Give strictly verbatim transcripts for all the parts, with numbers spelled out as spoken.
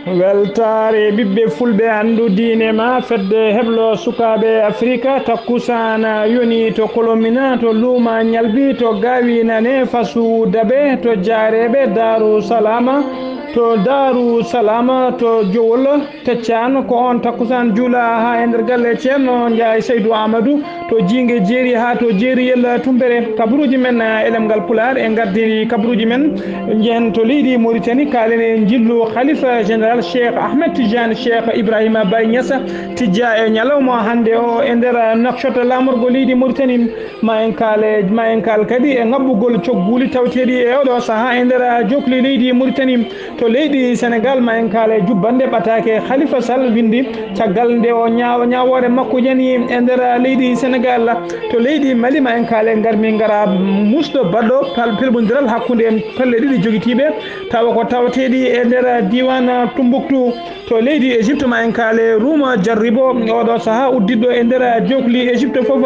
Weltaare ɓiɓɓe fulɓe, anndu diine ma, fedde heblo sukaaɓe Afrika, takkusaan yoni to Kolomina, to Luuma Ñalbi, to Gaawi Nane, Fasu Dabe, to Jaareeɓe, Daaru Salaama, to Daaru Salaama, to Jowol, Teccaan. Ko on takkusaan juula haa e nder galle Ceerno Njaay Saydu Aamadu. To Jiinge Jeeri haa to Jeeri Yella Tumbere, kabaruuji men, eh, e ɗemngal Pulaar, en ngardini kabaruuji men, njehen to leydi Moritani, kaalen e njillu Khalifa Général Cheikh Ahmed Tidiane Cheikh Ibrahima Baye Niass, tijja e ñalawma hannde o e nder, eh, Nouakchott, laamorgo leydi Moritani. Ma en kaale, ma en kaal kadi e ngaɓɓugol cogguuli tawteeɗi e oɗo sahaa e nder, eh, jokli leydi Moritani. To leydi Senegal, ma en kaale jubbannde ɓataake Khalifa Sall winndi caggal nde o ñaawa ñaawoore makko yani e nder leydi Senegal. To leydi Mali, ma en kaale ngarmi ngara musɗo baɗɗo pal-, pelɓondiral hakkunde pelle ɗiɗi jogitiiɓe, tawa ko tawateeɗi e nder diiwaan Tumbuktu. To leydi Égypte, ma en kaale ruuma jarribo oɗo sahaa uddiɗo e nder jokli Égypte fof.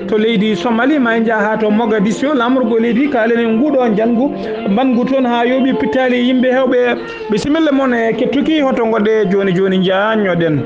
To leydi Somali, ma en njaha to Mogadiscio, laamorgo leydi, kaalen e nguɗo njanngu, mbanngu toon haa yooɓi pittaali yimɓe heewɓe. Bisimilla mon e kettuki, hoto ngoɗe jooni jooni njaanñoɗen.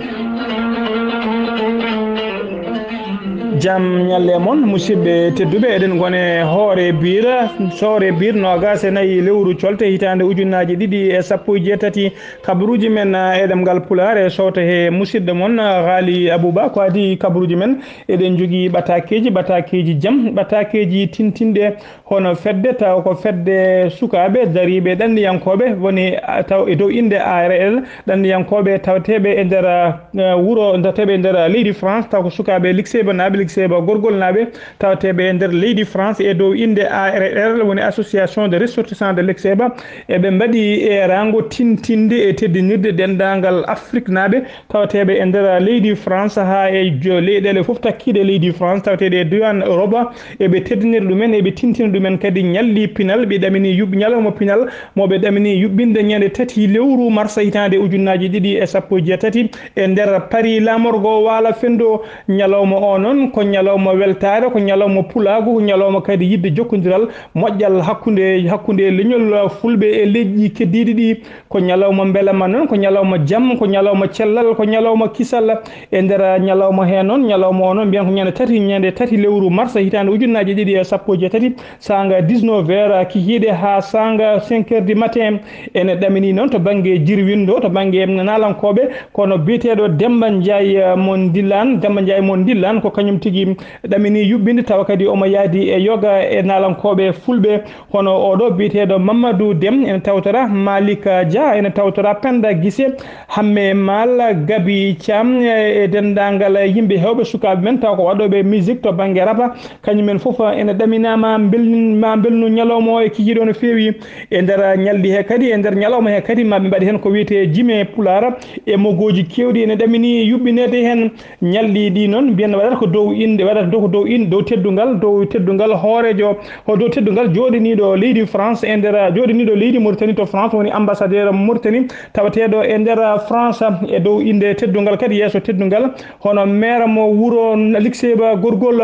Jam ñalle mon, musidɓe tedduɓe, eɗen ngone hoore biir, soore biir noogaas e nayi lewru colte hitaande ujunnaaji ɗiɗi e sappo e jeetati. Kabaruuji men, ah, e ɗemngal Pulaar e sowta he musidɗo mon, ah, Ghali Abouba. Ko adii kabaruuji men, eɗen njogii ɓataakeeji, ɓataakeeji jam, ɓataakeeji tintinɗe. Hono fedde, taw ko fedde sukaaɓe dariiɓe ɗanniyankooɓe woni, ah, taw e dow innde A R L, ɗanniyankooɓe tawateeɓe e nder, ah, wuro, tawateeɓe e nder leydi France, taw ko sukaaɓe Likseybanaaɓe, Likseyba gorgolnaaɓe tawateeɓe e nder leydi France e dow innde A R L, woni Association de Ressortissants de Likseyba. Eɓe mbaɗi eeraango tintinde e teddinirde denndaangal Afriknaaɓe tawateeɓe e nder leydi France haa e jo-, leyɗeele fof takkiiɗe leydi France tawateeɗe e diiwaan Europe. Eɓe teddinira ɗumen, eɓe tintina ɗumen kadi ñalli pinal. Ɓe ɗamini yuɓ-, ñalawma pinal mo ɓe ɗamini yuɓɓinde ñande tati lewru mars hitaande ujunnaaji ɗiɗi e sappo e jeetati e nder Paris, laamorgo waala fenndo. Ñalawma o noon ko ñalawma weltaare, ko ñalawma pulaagu, ko ñalawma kadi yiɗde jokkondiral moƴƴal hakkunde, hakkunde leñol fulɓe e leƴƴi keddiiɗi ɗi. Ko ñalawma mbelema noon, ko ñalawma jam, ko ñalawma cellal, ko ñalawma kisal. E nder ñalawma hee noon, ñalawma o noon mbiyen ko ñande tati, ñande tati lewru mars hitaande ujunnaaji ɗiɗi e sappo e jeetati, saanga dix-neuf heures kikiiɗe haa saanga cinq heures du matin. Ene ɗamini noon to bannge jirwindo, to bannge naalankooɓe, kono biyeteeɗo Demba Ndiaye, eh, mo Ndillaan, Demba Ndiaye mo Ndillaan ko kañum tigi ɗamini yuɓɓinde, tawa kadi omo yaadi e yoga e naalankooɓe fulɓe. Hono oɗo biyeteeɗo Mamadou Dem ene tawtora, Malika Dia ene tawtora, Penda Gise, Hamme Mal, Gabi Thiam, e denndaangal yimɓe heewɓe sukaaɓe men, taw ko waɗooɓe musique to bannge rap, kañum en fof ene ɗaminaa ma mbel-, ma mbelnu ñalawma o e kikiiɗe o no feewi. E nder ñalɗi he kadi, e nder ñalawma he kadi, ma ɓe mbaɗi heen ko wiyetee jime Pulaar, e mogooji keewɗi ene ɗamini yuɓɓineede heen. Ñalɗi ɗi noon mbiyen waɗata ko dow innde, waɗata dow ko dow in-, dow teddungal, dow teddungal hooreejo, ko dow teddungal jooɗiniiɗo leydi France e nder, jooɗiniiɗo leydi Mauritanie to France, woni ambassadeur Mauritanie tawateeɗo e nder France, e dow innde teddungal kadi, yeeso teddungal, hono maire mo wuro Likseyba Gorgol.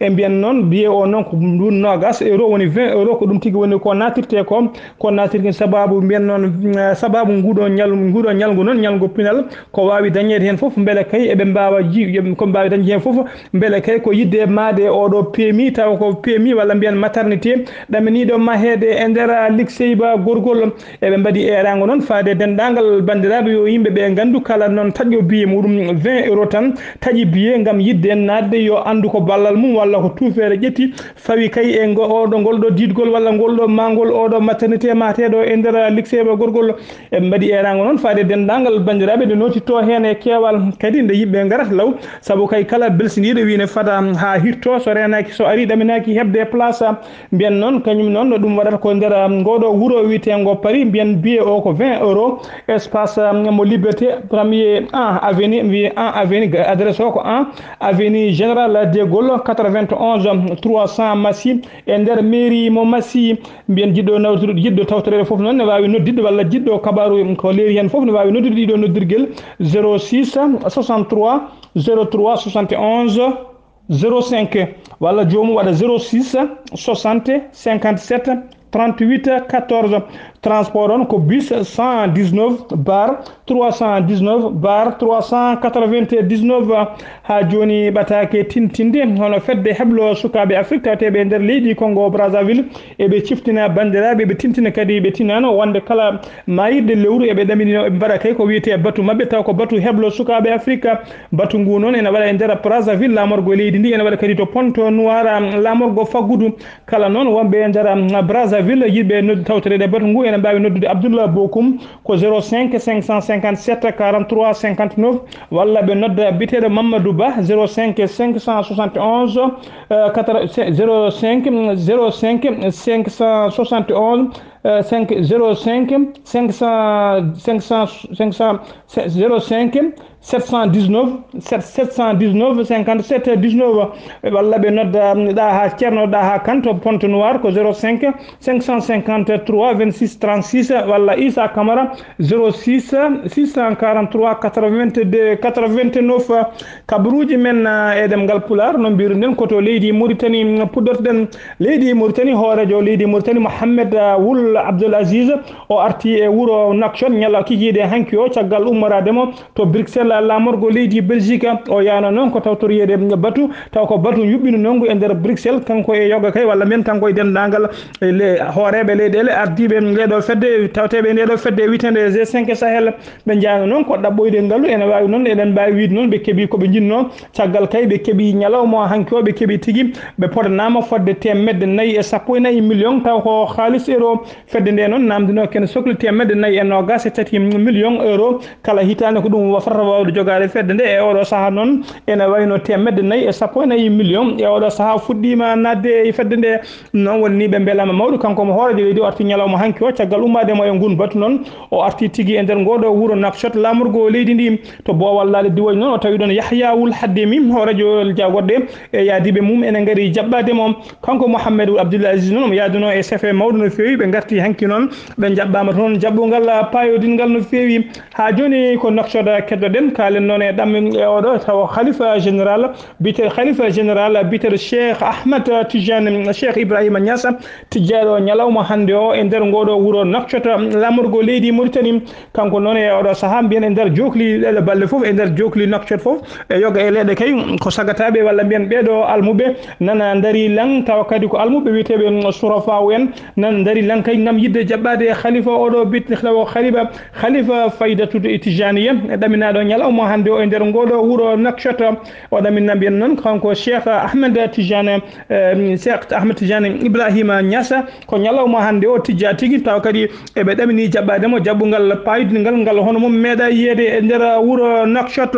E mbiyen noon, billet o noon ko ɗum noogaas euro, woni vingt euro, ko ɗum tigi woni ko naatirtee ko, ko naatirtee sababu mbiyen noon, mm, sababu nguɗo ñal-, nguɗo ñalngu noon, ñalngu pinal, ko waawi dañeede heen fof, mbele kay eɓe mbaawa ji-, yoɓe, ko mbaawi dañde heen fof, mbele kay ko yiɗde maayde oɗo P M I, tawa ko P M I walla mbiyen maternité, ɗaminiiɗo maheede e nder Likseyba Gorgol. Eɓe mbaɗi eeraango noon faade denndaangal banndiraaɓe, yo yimɓe ɓe nganndu kala noon taƴɗo billet muɗum vingt euro tan, taƴi billet ngam yiɗde naatde, yo anndu ko ballal mum walla ko tuufeere ƴetti, fawi kay e ngo, oɗo, ngol ɗo diidgol walla ngol ɗo maangol oɗo maternité maateeɗo e nder Likseyba Gorgol. Eɓe mbaɗi eeraango noon faade denndaangal banndiraaɓe, nde nootittoo heen e keewal kadi nde yimɓe ngarata law, sabu kay kala belsindiiɗo wii ne fada haa hirtoo, so reenaaki, so arii ɗaminaaki heɓde place. Mbiyen noon, kañum noon, no ɗum waɗata ko nder, um, ngooɗo wuro wiyeteengo Paris, mbiyen billet o ko vingt euro, espace, um, mo Liberté, premier un avenue, mbiye un avenue, adresse o ko un avenue Général de Gaulle, quatre-vingt-onze trois cents Massy, e nder mairie mo Massy. Mbiyen jiɗɗo nawtude, jiɗɗo tawtoreede fof noon ne waawi noddidde, walla jiɗɗo kabaaru ko leeri heen fof ne waawi noddude ɗiɗo noddirgel: zéro six soixante-trois zéro trois soixante et onze zéro cinq, walla joomum waɗa zéro six soixante cinquante-sept trente-huit quatorze. Transport on ko bus cent dix-neuf bar trois cent dix-neuf bar trois cent quatre-vingt-dix-neuf. Haa jooni ɓataake tintinde hono fedde heblo sukaaɓe Afrik tawateeɓe e nder leydi Congo Brazzaville, eɓe ciftina banndiraaɓe, eɓe tintina kadi, ɓe tinano wonde kala maayirɗe lewru eɓe ɗaminino, eɓe mbaɗa kay ko wiyetee batu maɓɓe, taw ko batu heblo sukaaɓe Afrik. Batu ngu noon ene waɗa e nder Brazzaville, laamorgo leydi ndi, ene waɗa kadi to Pointe-Noire, laamorgo faggudu. Kala noon wonɓe e nder, um, Brazzaville, yiɗɓe noddu tawtoreede batu ngu, ene mbaawi noddude Abdoullah Bokum ko zéro cinq cinq cent cinquante-sept quarante-trois cinquante-neuf, walla ɓe nodda biteeɗo Mamadou Ba, zéro cinq cinq cent soixante et onze, euh, quatre, zéro cinq, zéro cinq cinq cent soixante et onze, euh, cinq, zéro cinq cinq cent, cinq cent, cinq cent, zéro cinq sept cent dix-neuf, sept, sept cent dix-neuf cinquante-sept dix-neuf, walla ɓe nodda, um, ɗa ha Ceerno, ɗa ha Kan to Pointe-Noire ko zéro cinq cinq cent cinquante-trois vingt-six trente-six, walla Issa Camara zéro six six cent quarante-trois quatre-vingt-deux quatre-vingt-neuf. Kabaruuji men, uh, e ɗemngal Pulaar, no mbiruɗen, ko to leydi Mauritanie puɗɗortoɗen. Leydi Mauritanie, hooreejo leydi Mauritanie Mohamed, uh, Wul Abdel Aziz, o arti e wuro Nouakchott ñala kikiiɗe hanki o, caggal ummoraade mo to Bruxelles, laamorgo leydi Belgique. O yahno noon ko tawtoriyeede batu, taw ko batu yuɓɓinunoo ngu e nder Bruxelles, kanko e yoga kay, walla mbiyen kanko e denndaangal, e le-, hooreeɓe leyɗeele ardiiɓe ndeeɗo fedde, tawateeɓe e ndeeɗo fedde wiyeteende G cinq Sahel. Ɓe njahno noon ko ɗaɓɓoyde ngalu, ene waawi noon, eɗen mbaawi wiyde noon, ɓe keɓi ko ɓe njinnoo. Caggal kay, ɓe keɓi ñalawma hanki o, ɓe keɓi tigi, ɓe podanaama fodde teemedde nayi e sappo e nayi million, taw ko haalis euro. Fedde nde noon namdino kene sokli teemedde nayi e noogas e tati million euro kala hitaande. Ko ɗum wa-, fotata waawde jogaade fedde nde. E oɗo sahaa noon ene wayno teemedde nayi e sappo e nayi million e oɗo sahaa fuɗɗiima naatde e fedde nde. Noon woni ni ɓe mbelaama mawɗo, kanko mo hooreejo leydi o arti ñalawma hanki o, caggal ummaade mo e ngun batu noon, o arti tigi e nder ngoɗo wuro Nouakchott, laamorgo leydi ndi. To boowal laale diwooje noon, o tawi ɗoon Yahya Wul Haddemi, hooreejo jagorɗe e yaadiiɓe mum ene ngari jaɓɓaade mo. Kanko Mohamed Wul Abdul Aziz noon, omo yaaduno e sefe mawɗo no feewi. Ɓe ngarti hanki noon, ɓe jaɓɓaama toon jaɓɓungal paayodingal no feewi. Haa jooni ko Nouakchott keddoɗen, kaalen noon e ɗam e oɗo tawa Khalifa Général, bite-, Khalifa Général biyeteeɗo Cheikh Ahmed Tidiane, Cheikh Ibrahima Niass, tijjaaɗo ñalawma hannde o e nder ngoɗo wuro Nouakchott, laamorgo leydi Mauritanie. Kanko noon e oɗo sahaa, mbiyen e nder jookli ɗeɗo balɗe fof, e nder jookli Nouakchott fof, e yoga e leyɗe kay, ko sagataaɓe walla mbiyen ɓeeɗo almuɓe nana ndari lan, tawa kadi ko almuɓe wiyeteeɓe surafa en, nana ndari lan kay ngam yiɗde jaɓɓaade e Khalifa oɗo bit-, tawa Khalifa, Khalifa Faydatu Tijaniya, ɗaminaaɗo ñalawma hannde o e nder ngoɗo wuro Nouakchott. O ɗaminna mbiyen noon kanko Cheikh Ahmed Tidiane, eh, Cheikh Ahmed Tidiane Ibrahima Niass, ko ñalawma hannde o tijja tigi, tawa kadi eɓe ɗamini jaɓɓaade mo jaɓɓungal paayodingal ngal hono mum meeɗa yiyeede e nder wuro Nouakchott.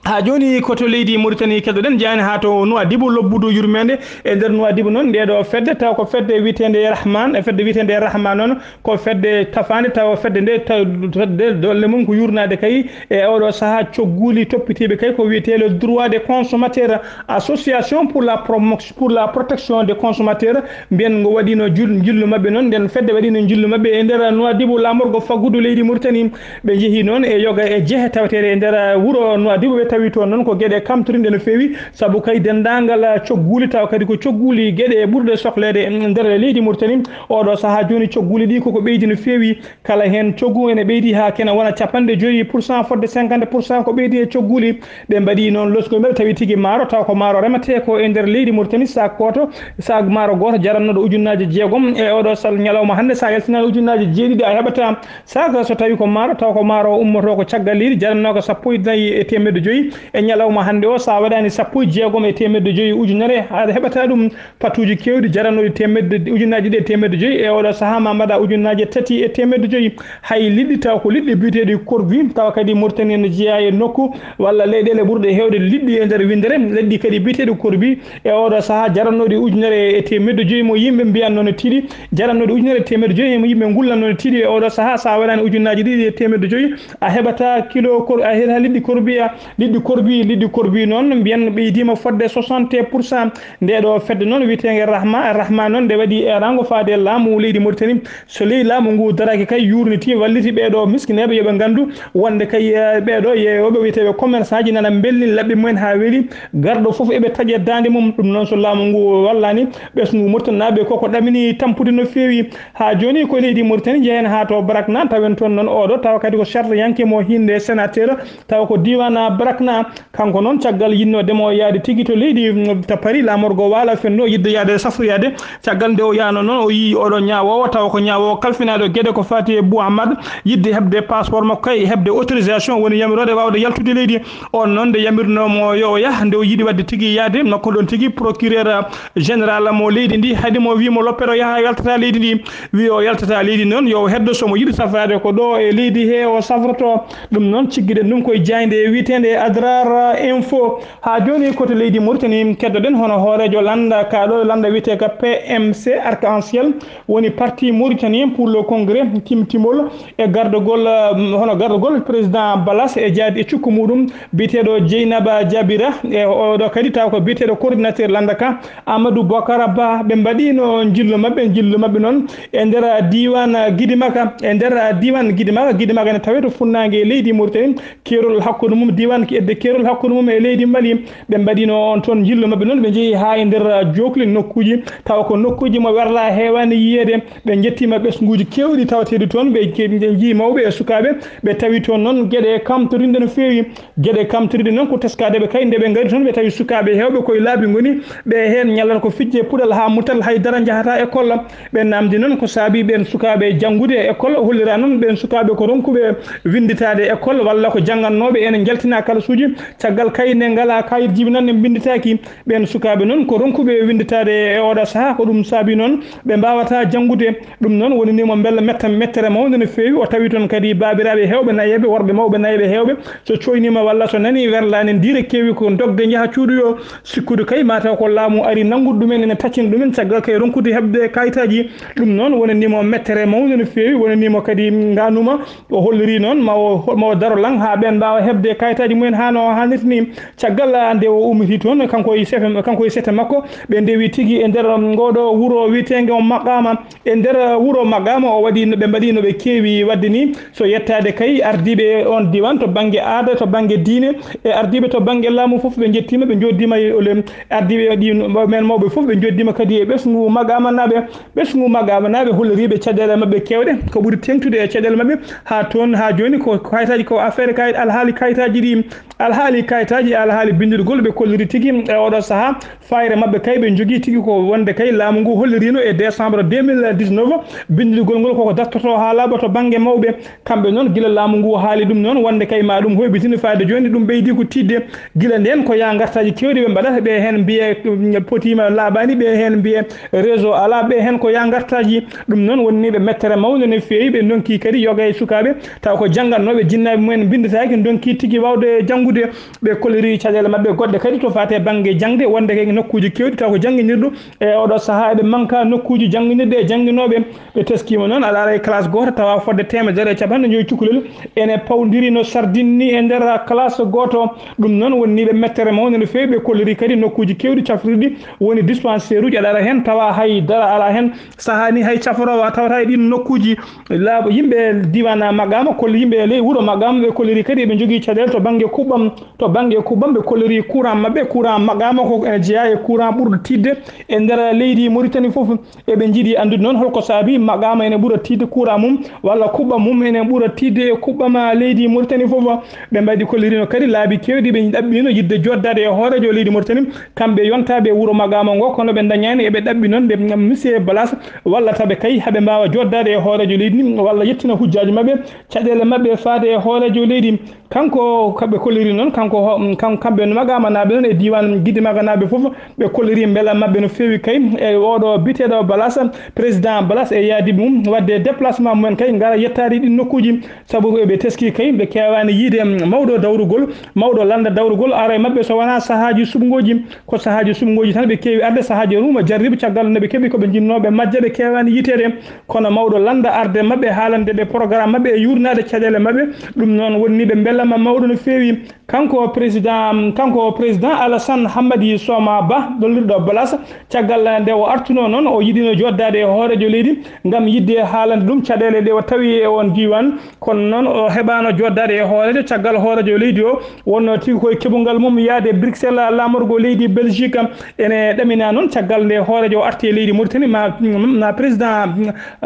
Haa jooni ko to leydi Mauritanie keddoɗen, jeyani haa to Nouadhibou, lobbudu yurmeende. E nder Nouadhibou noon, ndeɗo fedde taw ko fedde wiyeteende Rahman, e fedde wiyeteende Rahman noon, ko fedde tafaande, tawa fedde nde, taw fedde doole mum ko yurnaade kay e oɗo sahaa cogguuli toppitiiɓe kay ko wiyetee le droit des consommateurs, association pour la promo-, pour la protection des consommateurs. Mbiyen ngo waɗino jul-, njillu maɓɓe noon, nden fedde waɗino njillu maɓɓe e nder Nouadhibou, laamorgo faggudu leydi Mauritanie. Ɓe njehi noon e yoga e jehe taweteeɗe e nder wuro Nouadhibou, ɓe tawi toon noon ko geɗe kamtorinɗe no feewi, sabu kay denndaangal cogguuli, tawa kadi ko cogguuli geɗe ɓurɗe sokleede e nder leydi Mauritanie. Oɗo sahaa jooni cogguuli ɗi koko ɓeydi no feewi. Kala heen coggu ene ɓeydi haa kene wona capanɗe joyi pour cent, fodde cinquante pour cent ko ɓeydi e cogguuli. Ɓe mbaɗi noon losko maɓɓe, tawi tigi maaro, taw ko maaro remetee ko e nder leydi Mauritanie, sac gooto, sac maaro gooto jarannooɗo ujunnaaje jeegom e oɗo sal ñalawma hannde, so a yaltinaani ujunnaaje jeeɗiɗi a heɓataa sac. So tawi ko maaro, taw ko maaro o ummotoo ko caggal leydi, jarannooka sappo e nayi e teemedde joyi e ñalawma hannde o, so a waɗaani sappo e jeegom e teemedde joyi ujunere, aɗa heɓata ɗum. Patuuji keewɗi jarannooɗi teemedde, ujunnaaje ɗiɗi e teemedde joyi e oɗo sahaa ma mbaɗa ujunnaaje tati e teemedde joyi. Hay liɗɗi taw ko liɗɗi biyeteeɗi korbi, tawa kadi Mauritanie ne jeyaa e nokku walla leyɗeele ɓurɗe heewde liɗɗi e nder winndere. Leɗɗi kadi biyeteeɗi korbi e oɗo sahaa jarannooɗi ujunere e teemedde joyi mo yimɓe mbiyanno no tiiɗi, jarannooɗi ujunere e teemedde joyi mo yimɓe ngullanno no tiiɗi e oɗo sahaa. So a waɗaani ujunnaaje ɗiɗi e teemedde joyi, a heɓataa kilo kor-, a heɓataa liɗɗi korbi, a, liɗɗi Liɗɗi korbi, liɗɗi korbi noon mbiyen ɓeydiima fodde soixante pour cent. Nde ɗo fedde noon wiyeteende Rahma, Rahma noon nde waɗi eeraango faade laamu leydi Mauritanie. So ley laamu ngu daraaki kay yuurniti walliti ɓee ɗo miskineeɓe yo ɓe nganndu wonde kay, eh, ɓee ɗo yeeyooɓe wiyeteeɓe commerçant ji nana mbelni laɓɓi mumen haa weli. Garɗo fof eɓe taƴe daande mum. Ɗum noon so laamu ngu wallaani ɓesngu Mauritanie naaɓe koko ɗamini tampude no feewi. Haa jooni ko leydi Mauritanie njehen haa to Brakna tawen toon noon oɗo tawa kadi ko sarɗiyanke mo hinnde sénateur tawa ko diiwaan Brakna. Kanko noon caggal yiɗno demo yaade tigi to leydi, mm, to Paris laamorgo waala fenno yiɗde yaade safroyaade. Caggal nde o yaano noon o yii oɗo ñaawoowo tawa ko ñaawoowo kalfinaaɗo geɗe ko faati e Bou Ahmad yiɗde heɓde passeport makko kay heɓde autorisation woni yamiroode waawde yaltude leydi. On noon nde yamirnoomo yo o yah nde o yiɗi waɗde tigi yaade makko ɗon tigi procureur général mo leydi ndi haɗi mo wii mo loppere o yaha yaltata leydi ndi. Wi o yaltata leydi noon yo o heddo somo yiɗi safraade ko ɗo e leydi he o safroto. Ɗum noon ciggiɗen ɗum koye jaaynde wiyeteende Adrar Info. Haa jooni koto leydi Mauritanie keddoɗen hono hooreejo lannda kaaɗo lannda wiyetee ka P M C Arc-en-Ciel woni parti Mauritanie pour le Congrès timtimol e gardagol, um, hono gardagol président Balas e jaadi e cukko muɗum biyeteeɗo Jeynaba Jabira e oɗo kadi taw ko biyeteeɗo coordinateur lannda ka Amadou Bokara Ba. Ɓe mbaɗino njillu maɓɓe, njillu maɓɓe noon e nder diiwaan Gidimaka, e nder diiwaan Gidimaka, Gidimaka ne tawee to funnaange leydi Mauritanie, keerol hakkunde mum, diiwaan ki edde keerol hakkunde mum e leydi Mali. Ɓe mbaɗino on toon njillu maɓɓe noon, ɓe njehi haa e nder jookli nokkuuji, tawa ko nokkuuji mo werlaa heewaani yiyeede. Ɓe njettiima ɓesnguuji keewɗi tawateeɗi toon, ɓe ke-, ɓe njii mawɓe e sukaaɓe, ɓe tawi toon noon geɗe kamtorinɗe no feewi. Geɗe kamtoriɗe noon ko teskaade ɓe kay, nde ɓe ngari toon, ɓe tawi sukaaɓe heewɓe koye laabi ngoni, ɓe heen ñallata ko fijje puɗal haa mutal, hay dara njahataa école. Ɓe naamndi noon ko saabii ɓeen sukaaɓe janngude e école, hollira noon ɓeen sukaaɓe ko ronkuɓe winnditaade école walla ko janngannooɓe ene njaltina kalasuuji, caggal kay ne ngalaa kaayit jibinannde mbinnditaaki. Ɓeen sukaaɓe noon ko ronkuɓe winnditaade e oɗo sahaa, ko ɗum saabii noon ɓe mbaawataa janngude. Ɗum noon wonanii mo mbella metta-, mettere mawnde no feewi. O tawi toon kadi baabiraaɓe heewɓe nayeeɓe, worɓe mawɓe nayeeɓe heewɓe, so cooyniima walla so nanii werlaani ndiire keewi ko dogde njaha cuuɗoyoo. Sikkude kay mataw ko laamu ari nanngude ɗumen ene taccina ɗumen, caggal kay ronkude heɓde kayitaaji. Ɗum noon wonanii mo mettere mawnde no feewi, wonanii mo kadi ngaanuma. O holliri noon ma o, ma o daro lan haa ɓeen mbaawa heɓde kayitaaji mumen haa no haanirta ni. Caggal nde o ummiti toon, kanko e sefe, kanko e sete makko, ɓe ndewi tigi e nder ngooɗo wuro wiyeteenge o Maqama. E nder wuro Maqama o waɗi, ɓe mbaɗi no ɓe keewi waɗde ni. So yettaade kay ardiiɓe on diiwaan to bannge aada, to bannge diine, e ardiiɓe to bannge laamu fof ɓe njettiima, ɓe njooɗdiima e ole. Ardiiɓe ɗi men mawɓe fof ɓe njooɗdiima kadi e ɓesngu Maqamanaaɓe. Ɓesngu Maqamanaaɓe holliriiɓe caɗeele maɓɓe keewɗe, ko ɓuri teeŋtude e caɗeele maɓɓe haa toon, haa jooni ko kayitaaji, ko affaire kayit, alhaali kayitaaji ɗi, alhaali kayitaaji, alhaali binndugol ɓe kolliri tigi e oɗo sahaa. Fayre maɓɓe kay ɓe njogii tigi ko wonde kay laamu ngu holliriino e décembre deux mille dix-neuf, binndugol ngol koko dartoto haa laaɓa to bannge mawɓe. Kamɓe noon, gila laamu ngu haali ɗum noon, wonde kay ma ɗum hoyɓitini fayde jooni, ɗum ɓeydi ko tiiɗde. Gila ndeen ko yaa ngartaaji keewɗi ɓe mbaɗata, ɓe heen mbiye, mm, potiima laaɓaani, ɓe heen mbiye réseau alaa, ɓe heen ko yaa ngartaaji. Ɗum noon woni ni ɓe mettere mawnde no feewi, ɓe ndonki kadi yoga e sukaaɓe, taw ko janngannooɓe, jinnaaɓe mumen mbinndataaki, ndonki tigi waawde janngude. Ɓe kolliri caɗeele maɓɓe goɗɗe kadi to faate bannge jaŋde, wonde kay nokkuuji keewɗi taw ko jannginirɗo e oɗo sahaa eɓe manka nokkuuji jannginirɗe e jannginooɓe. Ɓe teskiima noon, aɗa ara e classe gooto tawa fodde teemedere e capanɗe joyi cukalel ene pawdiri no sardine ni e nder classe gooto. Ɗum noon woni ni ɓe mettere mawnde no feewi. Ɓe kolliri kadi nokkuuji keewɗi cafrirɗi woni dispensaire uji, aɗa ara heen tawa hay dara alaa heen. Sahaa ni hay caforoowo a tawata e ɗiin nokkuuji. Laaɓa yimɓe diiwaan Maqama kolli yimɓe e ley wuro Maqama, ɓe kolliri kadi eɓe njogii caɗeele to bannge kuɓɓam, to bannge kuɓɓam ɓe kolliri courant maɓɓe, courant Maqama ko ene jeyaa e courant ɓurɗo tiiɗde e nder leydi Mauritanie fof. Eɓe njiɗi anndude noon holko saabii Maqama ene ɓura tiiɗde courant mum walla kuɓɓam mum ene ɓura tiiɗde e kuɓɓam leydi Mauritanie fof. Ɓe mbaɗi kollirino kadi laabi keewɗi ɓe ɗaɓɓino yiɗde joddaade e hooreejo leydi Mauritanie. Kamɓe yontaaɓe wuro Maqama ngo, kono ɓe ndañaani, eɓe ɗaɓɓi noon ɓe Monsieur Balas walla taɓe kay haɓe mbaawa joddaade e hooreejo leydi ndi walla yettina hujjaaji maɓɓe, caɗeele maɓɓe faade e hooreejo leydi. Kanko, ko ɓe kolliri noon, kanko ho-, kan-, kamɓe no Maqamanaaɓe noon e diiwaan Gidimaka naaɓe fof, ɓe kolliri mbela maɓɓe no feewi kay e oɗo biyeteeɗo Balas, président Balas e yaadiiɓe mum, waɗde déplacement mumen kay, ngara yettaade ɗiin nokkuuji. Sabu ko ɓe teskii kay, ɓe keewaani yiyde mawɗo dawrugol, mawɗo lannda dawrugol, ara e maɓɓe so wonaa sahaaji suɓngooji. Ko sahaaji suɓngooji tan ɓe keewi arde, sahaaji ruuma jarriba, caggal no ɓe keɓi ko ɓe njinnoo, ɓe majja, ɓe keewaani yiiteede. Kono mawɗo lannda arde maɓɓe, haalande ɓe programme maɓɓe e yuurnaade caɗeele maɓɓe. Ɗum noon woni ni ɓe mbelama mawɗo no feewi. Kanko président kanko président Alassane Hammadi Soma Ba, ɗollirɗo Balas, caggal nde o artuno noon, o yiɗino joddaade e hooreejo leydi ngam yiɗde haalande ɗum caɗeele ɗe o tawi e oon diiwaan. Kono noon, o heɓaano joddaade e hooreejo, caggal hooreejo leydi o wonno tigi koye keɓungal mum yahde Bruxelles, laamorgo leydi Belgique. Ene ɗamina noon, caggal nde hooreejo o arti e leydi Mauritanie, ma ma président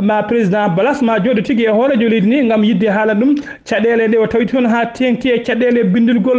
ma président Balas ma jooɗo tigi e hooreejo leydi ni ngam yiɗde haalande ɗum caɗeele ɗe o tawi toon, haa teeŋti e caɗeele binndilgol.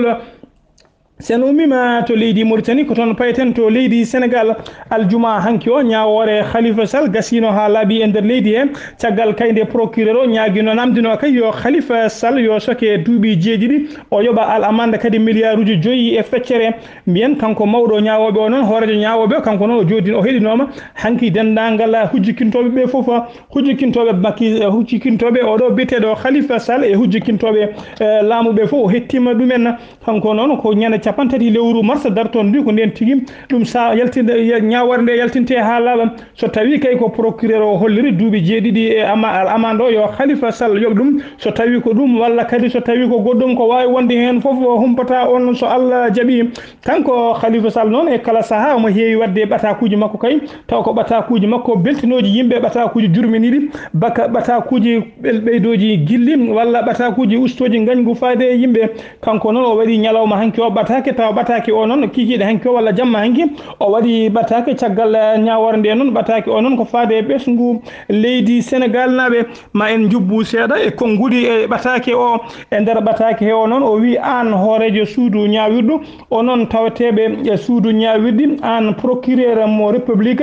Sen ummiima to leydi Mauritanie, ko toon payten to leydi Sénégal. Aljuma hanki o, ñaawoore Khalifa Sall gasiino haa laaɓi e nder leydi he. Caggal kay nde procureur o ñaagino, namdino kay yo Khalifa Sall yo soke duuɓi jeeɗiɗi, o yoɓa al amande kadi miliyaaruuji joyi e feccere. Mbiyen kanko mawɗo ñaawooɓe o noon, hooreejo ñaawooɓe o, kanko noon o jooɗino, o heɗinooma hanki denndaangal hujjikintooɓe ɓe fof, hujjikintooɓe Macky, hujjikintooɓe oɗo biyeteeɗo Khalifa Sall e hujjikintooɓe, eh, laamu ɓe fof, o hettiima ɗumen. Kanko noon ko ñande capanɗe tati lewru mars dartoon ndi, ko ndeen tigi ɗum sa yaltinde, ya-, ñaawoore nde yaltinte haa laaɓa. So tawii kay ko procureur o holliri duuɓi jeeɗiɗi e ama-, al amande o yo Khalifa Sall yoɓ ɗum. So tawii ko ɗum walla kadi so tawii ko goɗɗum ko waawi wonde heen fof o humpataa on so Allah jaɓii. Kanko Khalifa Sall noon e kala sahaa omo heewi waɗde ɓataakuuji makko kay, taw ko ɓataakuuji makko beltinooji yimɓe, ɓataakuuji jurminiiɗi, baka ɓataakuuji ɓel-, ɓeydooji gilli walla ɓataakuuji ustooji ngañgu faade e yimɓe. Kanko noon o waɗi ñalawma hanki o ɓataake, tawa ɓataake o noon kikiiɗe hanki o walla jamma hanki o waɗi ɓataake caggal, eh, ñaawoore nde noon. Ɓataake o noon ko faade e ɓesngu leydi Senegal naaɓe. Ma en njubbu seeɗa e konnguɗi e ɓataake o. E nder ɓataake he o noon o wii aan hooreejo suudu ñaawirdu, onon taweteeɓe e suudu ñaawirdi, aan procureur mo République,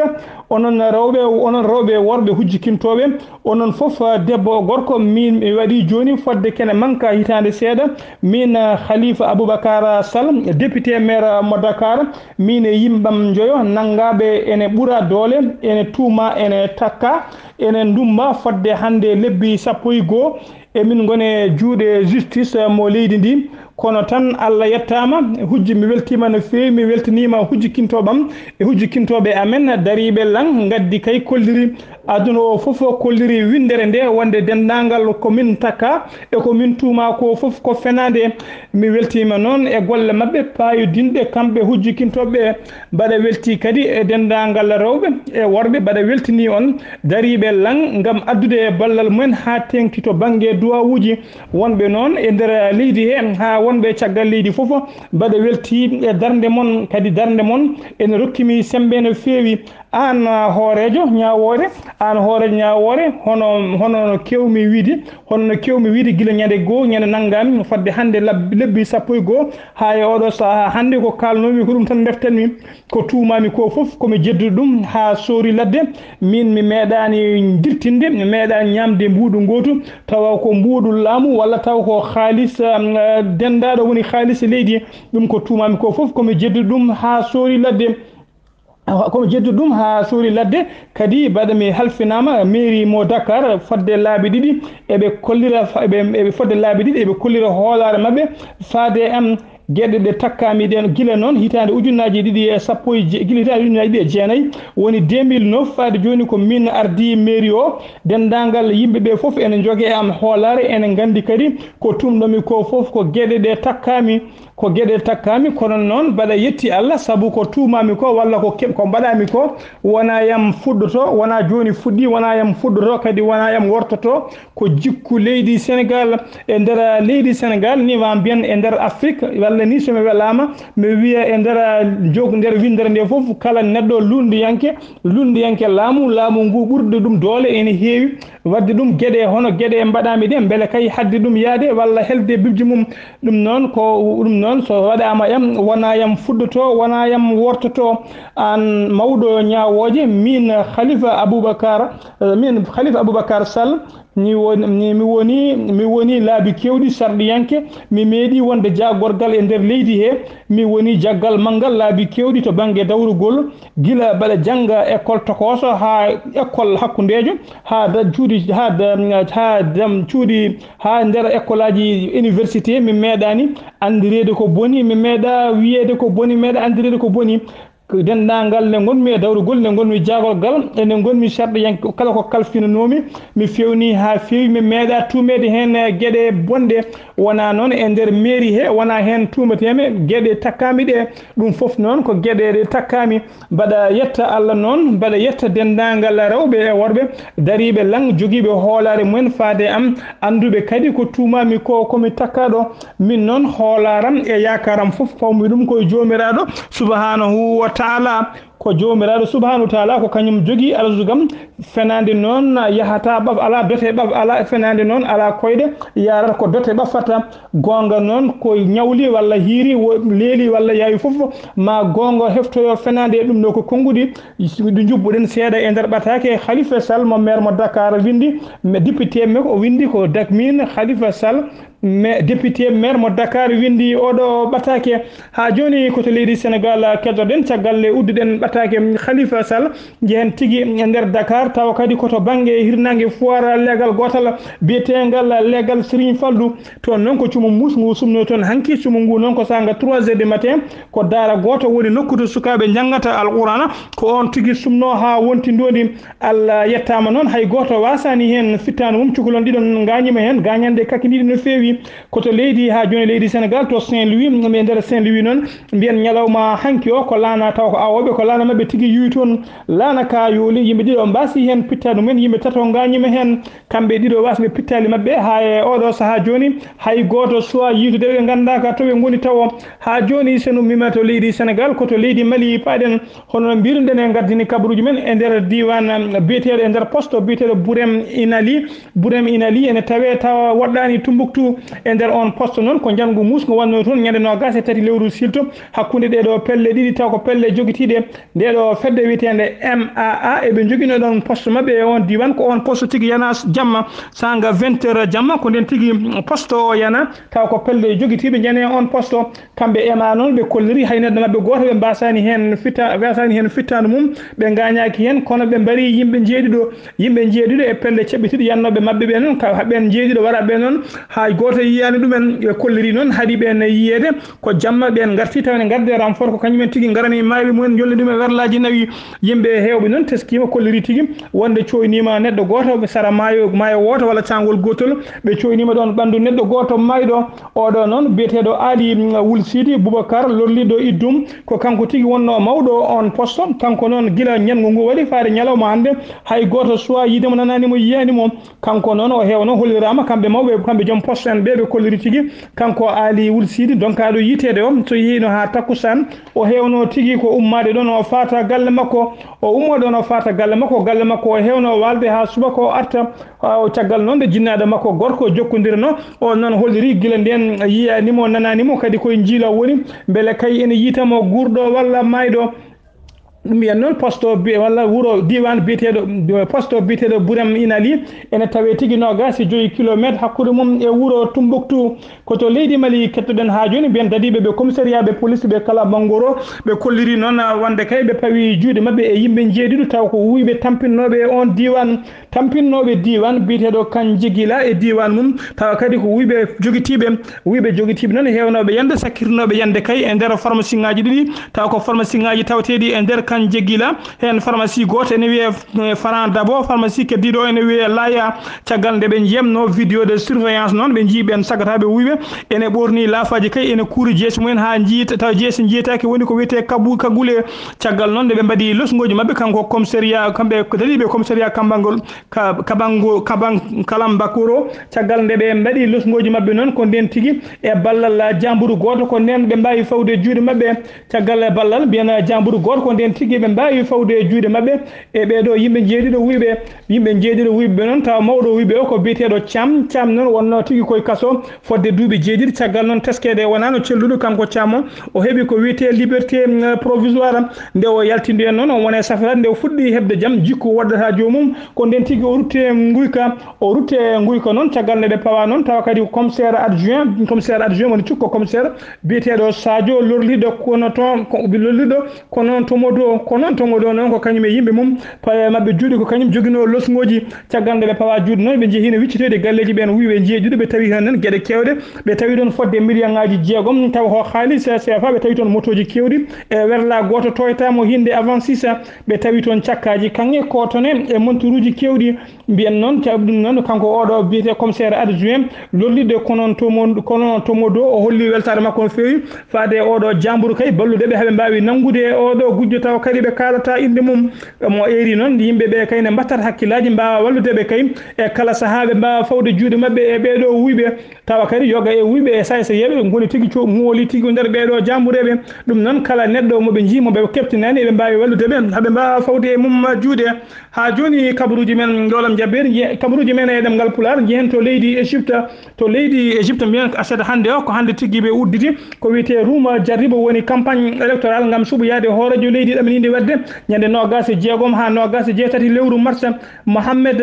onon rewɓe, onon rewɓe e worɓe hujjikintooɓe, onon fof, debbo e gorko, miin mi waɗii jooni fodde kene manka hitaande seeɗa, miin, Khalifa Aboubacar Sall, député maire mo Dakar, miin e yimɓam njoyo nanngaaɓe ene ɓura doole, ene tuuma, ene takka, ene ndummba fodde hannde lebbi sappo e goo, emin ngoni e juuɗe justice mo leydi ndi. Kono tan Allah yettaama, hujji, mi weltiima no feewi, mi weltiniima hujjikintooɓam e hujjikintooɓe amen dariiɓe lan, ngaddi kay kolliri aduna o fof, kolliri winndere nde wonde denndaangal ko min takka e ko min tuuma ko fof ko fenaande. Mi weltiima noon e golle maɓɓe paayodinɗe kamɓe hujjikintooɓe ɓe. Mbaɗa weltii kadi e denndaangal rewɓe e worɓe, mbaɗa weltinii on dariiɓe lan ngam addude ballal mumen haa teeŋti to bannge duwawuuji. Wonɓe noon e nder leydi he, haa wonɓe caggal leydi fof, mbaɗa weltii e darnde mon, kadi darnde mon ene rokki mi semmbe no feewi. Aan, ah, hooreejo ñaawoore, aan hooreejo ñaawoore, hono, hono no keewmi wiide, hono no keewmi wiide gila ñande goo, ñande nanngaami fodde hannde lab-, lebbi sappo e goo, haa e oɗo sahaa hannde ko kaalnoomi ko ɗum tan ndeftanmi. Ko tuumaami ko fof ko mi jedduɗo ɗum haa soori ladde. Miin mi meeɗaani dirtinde, mi meeɗaani ñaamde mbuuɗu ngootu, tawa ko mbuuɗu laamu walla tawa ko haalis, ah, denndaaɗo woni haalis leydi. Ɗum ko tuumaami ko fof ko mi jedduɗo ɗum haa soori ladde. Awa, ko mi jedduɗo ɗum haa soori ladde. Kadi mbaɗa mi halfinaama mairie mo Dakar fodde laabi ɗiɗi eɓe kollira, eɓe, eɓe fodde laabi ɗiɗi eɓe kollira hoolaare maɓɓe faade e am. Geɗe ɗe takkaami ɗen gila noon hitaande ujunnaaji ɗiɗi e sappo e je-, gila hitaande ujunnaaji ɗiɗi e jeenayi, woni deux mille neuf, faade jooni ko min ardii mairie o. Denndaangal yimɓe ɓe fof ene njogii e am hoolaare, ene nganndi kadi ko tumɗomi ko fof ko geɗe ɗe takkaami, ko geɗe takkaami. Kono noon mbaɗa yetti Allah, sabu ko tuumaami ko walla ko keɓ-, ko mbaɗaami ko, wonaa yam fuɗɗoto, wonaa jooni fuɗɗii, wonaa yam fuɗɗoto, kadi wonaa yam wortoto. Ko jikku leydi Senegal. E nder leydi Senegal ni, ma mbiyen e nder Afrik, walla ni so mi welaama, mi wiya e nder jog-, nder winndere nde fof, kala neɗɗo lunndiyanke, lunndiyanke laamu, laamu ngu ɓurɗo ɗum doole ene heewi. Waɗde ɗum geɗe, hono geɗe mbaɗaami ɗe, mbele kay hadde ɗum yahde walla helde bibji mum. Ɗum noon ko, ɗum noon so waɗaama yam, wonaa yam fuɗɗoto, wonaa yam wortoto. Aan mawɗo ñaawooje, miin Khalifa Aboubacar, eh, miin Khalifa Aboubacar Sall, mi woni, mi, mi woni, mi woni laabi keewɗi sarɗiyanke, mi meeɗi wonde jaagorgal e nder leydi he, mi woni jaggal manngal laabi keewɗi to bannge dawrugol, gila mbaɗa jannga école tokooso haa école hakkundeejo, haa da-, cuuɗi, haa da-, haa dam-, cuuɗi, haa nder école aji université, mi meeɗaani anndireede ko boni, mi meeɗa wiyeede ko boni, mi meeɗa anndireede ko boni. Ko denndaangal nde ngonmi e dawrugol, nde ngonmi jaagorgal, e nde ngonmi sarɗiyanke, kala ko kalfinanoomi, mi feewni haa feewi, mi meeɗaa tuumeede heen geɗe bonɗe. Wonaa noon e nder meeri he, wonaa heen tuumeteemi, geɗe takkaami ɗe, ɗum fof noon ko geɗe ɗe takkaami. Mbaɗa yetta Allah noon, mbaɗa yetta denndaangal rewɓe e worɓe dariiɓe lan, jogiiɓe hoolaare mumen faade am, annduɓe kadi ko tuumaami ko, ko mi takkaaɗo. Min noon, hoolaaram e yaakaaram fof, pawmi ɗum ko e Joomiraaɗo subhaanahu wa taala. Ko Joomiraaɗo subhaanahu wa taala, ko kañum jogii arsugam. Fenaande noon yahataa ɓaf alaa, dote ɓaf alaa. Fenaande noon alaa koyɗe, yaarata ko dote ɓafata. Goonga noon ko ñawli walla hiiri, wo-, leeli walla yaawi fof, ma goonga heftoyo fenaande. E ɗum ɗo ko konnguɗi ɗi njubbuɗen seeɗa e nder ɓataake. Khalifa Sall mo maire mo Dakar winndi, mais député me o winndi ko Dakmin Khalifa Sall, mais député maire mo Dakar winndi oɗo ɓataake. Haa jooni ko to leydi Senegal keddoɗen, caggal nde udduɗen ɓataake Khalifa Sall, njehen tigi e nder Dakar, tawa kadi ko to bannge hirnaange foire leegal gootal biyeteengal leegal Serigne Fallou. Toon noon ko cumu muus ngu sumnoo toon hanki. Cumu ngu noon ko saanga trois heures du matin, ko daara gooto woni nokku to sukaaɓe njanngata Alqur'aana, ko oon tigi sumnoo haa wonti ndoondi. Allah yettaama noon, hay gooto waasaani heen fittaandu mum. Cukalon ɗiɗon ngaañiima heen, gaañanɗe kakindiiɗe no feewi. Ko to leydi, haa jooni leydi Senegal, to Saint-Louis, e nder Saint-Louis noon, mbiyen ñalawma hanki o ko laana, taw ko awooɓe, ko laana maɓɓe tigi yuwi toon. Laana ka yooli, yimɓe ɗiɗo mbaasi heen pittaandu mumen, yimɓe tato ngaañiima heen. Kamɓe ɗiɗo waasɓe pittaali maɓɓe, haa e oɗo sahaa jooni, hay gooto suwaa yiitude ɓe, nganndaaka to ɓe ngoni tawo. Haa jooni, so en ummiima to leydi Senegal, ko to leydi Mali paaɗen. Hono no mbiiruɗen, en ngardini kabaruuji men e nder diiwaan, um, biyeteeɗo e nder poste biyeteeɗo Burem Inali. Burem Inali ene tawee tawa woɗɗaani Tumbuktu. E nder oon poste noon, ko njanngu muusngu wonnoo toon ñande noogaas e tati lewru silto, hakkunde ɗee ɗoo pelle ɗiɗi, taw ko pelle jogitiiɗe ndee ɗoo fedde wiyeteende M A A. Eɓe njoginoo ɗoon poste maɓɓe e oon diiwaan, ko oon poste tigi yana jamma, saanga vingt heures jamma, ko ndeen tigi poste o yana, taw ko pelle jogitiiɓe njane oon poste. Kamɓe M A A noon, ɓe kolliri hay neɗɗo maɓɓe gooto ɓe mbaasaani heen fitta-, mbaasaani heen fittaandu mum, ɓe ngaañaaki heen, kono ɓe mbari yimɓe njeeɗiɗo, yimɓe njeeɗiɗo e pelle ceɓɓitiiɗe yannooɓe maɓɓe ɓe noon, ka, ɓeen njeeɗiɗo waraaɓe ɓe noon, hay gooto yiyaani ɗumen. Ɓe kolliri noon, haɗi ɓeen yiyeede, ko jamma ɓeen ngarti, tawa ene ngardi renfort, ko kañumen tigi ngarani maayɓe mumen, njolli ɗum e werlaaji nawi. Yimɓe heewɓe noon teskiima, kolliri tigi wonde cooyniima neɗɗo gooto sara maayo, maayo wooto walla caangol gootol. Ɓe cooyniima ɗoon ɓanndu neɗɗo gooto maayɗo. Oɗo noon biyeteeɗo Aali, mm, Wul Siidi Bubakar, lorliiɗo Iddum, ko kanko tigi wonnoo mawɗo oon poste. Kanko noon, gila ñanngu ngu waɗi faade ñalawma hannde, hay gooto suwaa yiide mo, nanaani mo, yiyaani mo. Kanko noon, o heewnoo, holliraama, kamɓe mawɓe, kamɓe joom poste en ɓe, ɓe kolliri tigi. Kanko Aali Wul Siidi, donkaaɗo yiiteede o, so yehiino haa takkusaan, o heewnoo tigi ko ummaade ɗoon, o faata galle makko. O ummoo ɗoon, o faata galle makko. Galle makko, o heewnoo waalde haa subaka, o arta. Haa o caggal noon nde jinnaaɗo makko gorko jokkondirnoo, o noon holliri gila ndeen yiyaani mo, nanaani mo, kadi koye njiilo woni, mbele kay ene yiita mo guurɗo walla maayɗo. Ɗum mbiyen noon poste o bi-, walla wuro, diiwaan biyeteeɗo, poste o biyeteeɗo Burem Inali, ene tawee tigi noogaas e joyi kilomeetre hakkunde mum e wuro Tumbuktu. Ko to leydi Mali kettoɗen haa jooni, mbiyen dadiiɓe ɓe commissariat ɓe police ɓe Kalabangoro, ɓe kolliri noon, ah, wonde kay ɓe pawi juuɗe maɓɓe e yimɓe njeeɗiɗo, taw ko wuyɓe tampinnooɓe e oon diiwaan, tampinnooɓe diiwaan biyeteeɗo Kanjigila e diiwaan mum, tawa kadi ko wuyɓe jogitiiɓe, wuyɓe jogitiiɓe noon heewnooɓe yande, sakkirnooɓe yande kay e nder pharmacie ŋaaji ɗiɗi, taw ko pharmacie ŋaaji tawateeɗi e nder Kanjigila, heen pharmacie gooto ene wiyee, eh, Faran Dabo, pharmacie keddiiɗo ene wiyee Laya. Caggal nde ɓe njiyatnoo vidéo de surveillance noon, ɓe njii ɓeen sagataaɓe wuyɓe ene ɓoornii laafaaji kay, ene kuuri jeese mumen haa njiyta-, tawa jeese njiytaaki, woni ko wiyetee kabu-, kagule. Caggal noon nde ɓe mbaɗi losngooji maɓɓe, kanko commissariat, kamɓe ko dadiiɓe commissariat Kambangol, Ka-, Kabango-, Kaban-, Kalambakoro. Caggal nde ɓe mbaɗi losngooji maɓɓe noon, ko ndeen tigi e ballal jaamburu gooto, ko ndeen ɓe mbaawi fawde juuɗe maɓɓe. Caggal ballal, mbiyen jaamburu gooto, ko ndeen tigi ɓe mbaawi fawde juuɗe maɓɓe e ɓee ɗoo yimɓe njeeɗiɗo wuyɓe. Yimɓe njeeɗiɗo wuyɓe ɓe noon, tawa mawɗo wuyɓe o ko biyeteeɗo Caam. Caam noon wonnoo tigi koye kaso fodde duuɓi jeeɗiɗi. Caggal noon teskeede wonaano celluɗo, kanko Caam o, o heɓi ko wiyetee liberté, mm, provisoire. Nde o yaltini en noon, o woni e safraade, nde o fuɗɗi heɓde jam, jikku woɗɗata joomum, ko ndeen tigi o rutti e nguyka. O rutti e nguyka noon, caggal nde ɓe pawa noon, tawa kadi ko commissaire adjoint, commissaire adjoint woni cukko commissaire biyeteeɗo Sadio, lorliiɗo kono to, ko lorliiɗo kono to Modo. Ko noon toŋoɗo noon ko kañum e yimɓe mum pawa maɓɓe juuɗe ko kañum joginoo losngooji. Caggal nde ɓe pawa juuɗe noon ɓe njehi hino wiccitoyde galleeji ɓeen wuyɓe jeeɗiɗo ɓe tawi heen nan geɗe keewɗe. Ɓe tawi ɗoon fodde million ŋaaji jeegom tawa ko haalis seefa ɓe tawi toon motooji keewɗi e werla gooto toyta mo hinde avant sisa. Ɓe tawi toon cakkaaji kaŋŋe kootone e monturuuji keewɗi. Mbiyen noon caɓi ɗum noon kanko oɗo biyetee commissaire adjoint lorliɗde kono tomo kono tomodo o holli weltaare makko no feewi faade e oɗo jamburu kay ballude ɓe haɓe mbaawi nanngude e oɗo gujjo tawa kadi ɓe kaalata innde mum. Mo eeri noon yimɓe ɓe kay ne mbattat hakkillaaji mbaawa wallude ɓe kay e kala sahaa ɓe mbaawa fawde juuɗe maɓɓe e ɓeeɗo wuyɓe tawa kadi yoga e wuyɓe e saysayeeɓe ngoni tigi co mooli tigi nder ɓeeɗo jambureeɓe. Ɗum noon kala neɗɗo mo ɓe njii mo ɓe keptinaani eɓe mbaawi wallude ɓe haɓe mbaawa fawde e mum juuɗe. Haa jooni kabaruuji men njoolam jabbere kabaruuji men e ɗemngal pulaar njehen to leydi Égypte. To leydi Égypte mbiyen aset hannde o ko hannde tigi ɓe udditi ko wiyetee ruuma jarribo woni campagne électoral ngam suɓoyaade hooreejo leydi ɗamininde waɗde ñande noogaas e jeegom haa noogaas e jeetati lewru mars. Mohamed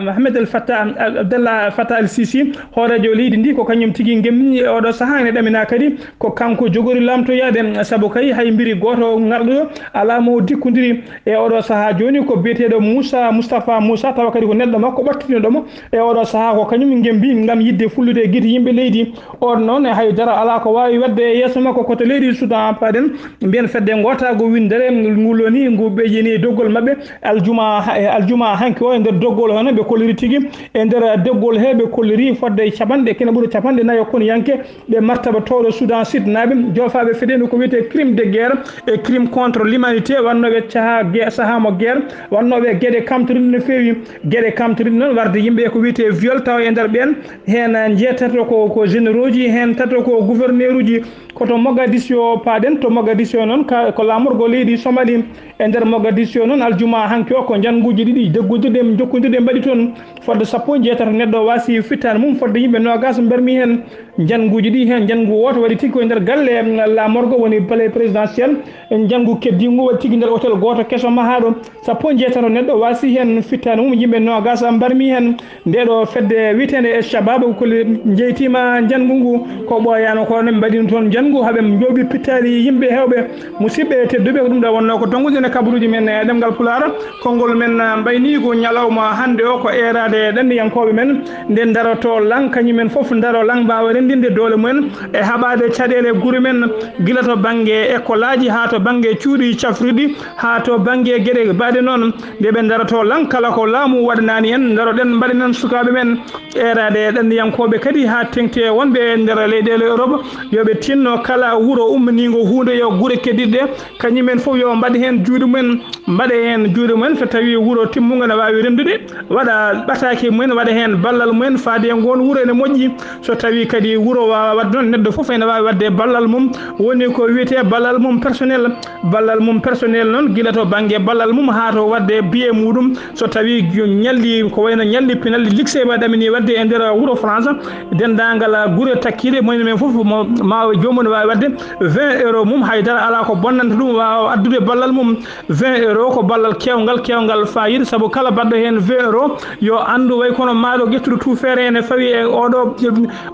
Mohamed El Fattah Abdallah Fattah El Sisi hooreejo leydi ndi ko kañum tigi ngemmi e oɗo sahaa ene ɗamina kadi ko kanko jogori lamtoyaade sabu kay hay mbiri gooto ngarɗo alaa mo dikkondiri e oɗo sahaa jooni ko biyeteeɗo Moussa Moustapha Moussa tawa kadi ko neɗɗo makko ɓattitinɗo mo e oɗo sahaa ko kañum ngembi ngam yiɗde fullude e gite yimɓe leydi. On noon e haydara alaa ko waawi waɗde e yeeso makko ko to leydi Soudan paɗen mbiyen fedde ngootaago winndere nguloni ngu ɓe yeni doggol maɓɓe aljuma aljuma hanki o e nder doggol hono ɓe kolliri tigi e nder doggol he ɓe kolliri fodde capanɗe kene ɓuri capanɗe nayo kon yanke ɓe martaba towɗo Soudan Sud naaɓe joofaaɓe feɗendu ko wiyetee crime de guerre e crime contre l'humanité wannooɓe caha ge- sahaa mo guerre wannooɓe geɗe kamtoriɗe no feewi. Geɗe kamtoriɗe noon warde yimɓe e ko wiyetee viol tawa e nder ɓeen heen njeetato ko ko généraux ji heen tato ko gouverneur uji. Ko to Mogadiscio paaɗen to Mogadiscio noon ka ko laamorgo leydi Somali. E nder Mogadiscio noon aljuma hanki o ko njannguuji ɗiɗi deggodirɗe jokkondirɗe mbaɗi toon fodde sappo e jeetato neɗɗo waasi fittaandu mum fodde yimɓe noogaas mbarmi heen. Njannguuji ɗi heen njanngu wooto waɗi tigi koye nder galle laamorgo woni palais présidentiel. Njanngu keddiingu waɗi tigi nder hôtel gooto keso mahaaɗo sappo e jeetato neɗɗo waasi heen fittaandu mum yimɓe noogaas mbarmi heen. Ndeeɗo fedde wiyeteende e shabab ko jeytiima njanngu ngu ko ɓooyaano ko ne mbaɗino toon njanngu haɓe njooɓi pittaali yimɓe heewɓe. Musidɓe tedduɓe ko ɗum ɗo wonnoo ko tonngude ene kabaruuji men e ɗemngal pulaar. Konngol men mbayniigu ñalawma hannde o ko eeraade e ɗanniyankooɓe men nde ndarotoo lan kañumen fof ndaro lan mbaawa renndinde doole mumen e haɓaade caɗeele gure men gila to bannge ekolaaji haa to bannge cuuɗi cafrirɗi haa to bannge geɗe mbaɗe noon. Nde ɓe ndarotoo lan kala ko laamu waɗanaani en ndaroɗen mbaɗanen sukaaɓe men eeraade e ɗanniyankooɓe kadi haa teŋti e wonɓe e nder leyɗeele Europe yo ɓe tinno kala wuro ummaniingo huunde yo gure keddiɗɗe kañumen fof yo mbaɗ heen juuɗe mumen mbaɗa heen juuɗe mumen so tawii wuro timmungo ene waawi renndude waɗa ɓataake mumen waɗa heen ballal mumen faade e ngoon wuro ene moƴƴi. So tawii kadi wuro waawa waɗde noon neɗɗo fof ene waawi waɗde ballal mum woni ko wiyetee ballal mum personnel. Ballal mum personnel noon gila to bannge ballal mum haa to waɗde biye muɗum so tawii ñalli ko wayno ñalli pinalli liksey ma ɗamini waɗde e nder wuro France denndaangal gure takkiiɗe moyno men fof mo maawa joomum ne waawi waɗde vingt euro mum haydara alaa ko bonnanta ɗum waawa addude ballal mum. Vingt euro ko ballal keewngal keewngal fayida sabu kala baɗɗo heen vingt euro yo anndu way kono maaɗo ƴettuɗo tuufeere ene fawi e oɗo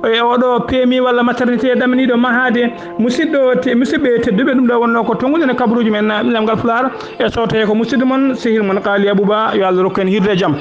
e oɗo pmi walla maternité ɗamniiɗo mahaade. Musidɗo te- musidɓe tedduɓe ɗum ɗo wonnoo ko tongude ne kabaruuji men ɗemngal pulaar e sooto he ko musidɗo mon sehil mon kaali abouba yo allah rokku en hirde e jam.